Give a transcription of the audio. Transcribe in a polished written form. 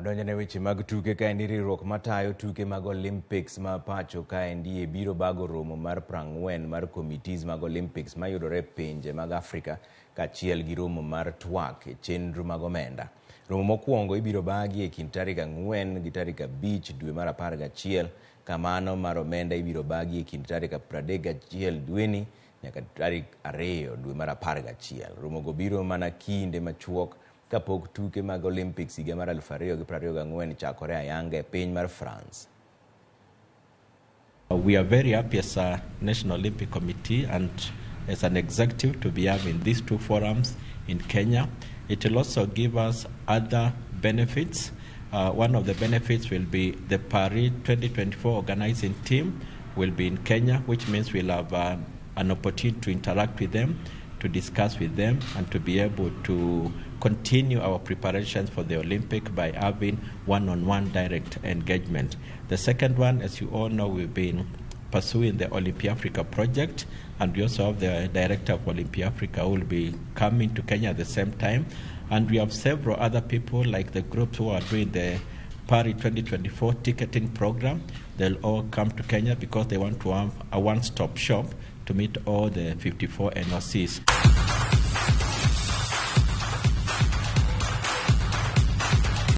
Wadonjo ne weche mag tuke. Kaendi riwruok matayo tuke mag Olympics ma pacho kaendi biro bago romo mar 40 mar committees mag Olympics mayudore e pinje mag Afrika, kaachiel gi romo mar twak e chenro mag omenda. Romo mokwongo ibiro bagi e kind tarik 4 gi tarik 5 dwe mar 11. Kamano mar omenda ibiro bagi e kind tarik 31 dweni nyaka tarik 2 dwe mar 11. Romogo biro mana kinde machuok kapok tuke mag Olympics higa mar 2024 chakore ayanga e piny mar France. We are very happy as a National Olympic Committee and as an executive to be having these two forums in Kenya. It will also give us other benefits. One of the benefits will be the Paris 2024 organizing team will be in Kenya, which means we'll have an opportunity to interact with them, to discuss with them, and to be able to continue our preparations for the Olympic by having one-on-one direct engagement. The second one, as you all know, we've been pursuing the OlympAfrica project, and we also have the director of OlympAfrica who will be coming to Kenya at the same time. And we have several other people like the groups who are doing the Paris 2024 ticketing program. They'll all come to Kenya because they want to have a one-stop shop to meet all the 54 NOCs.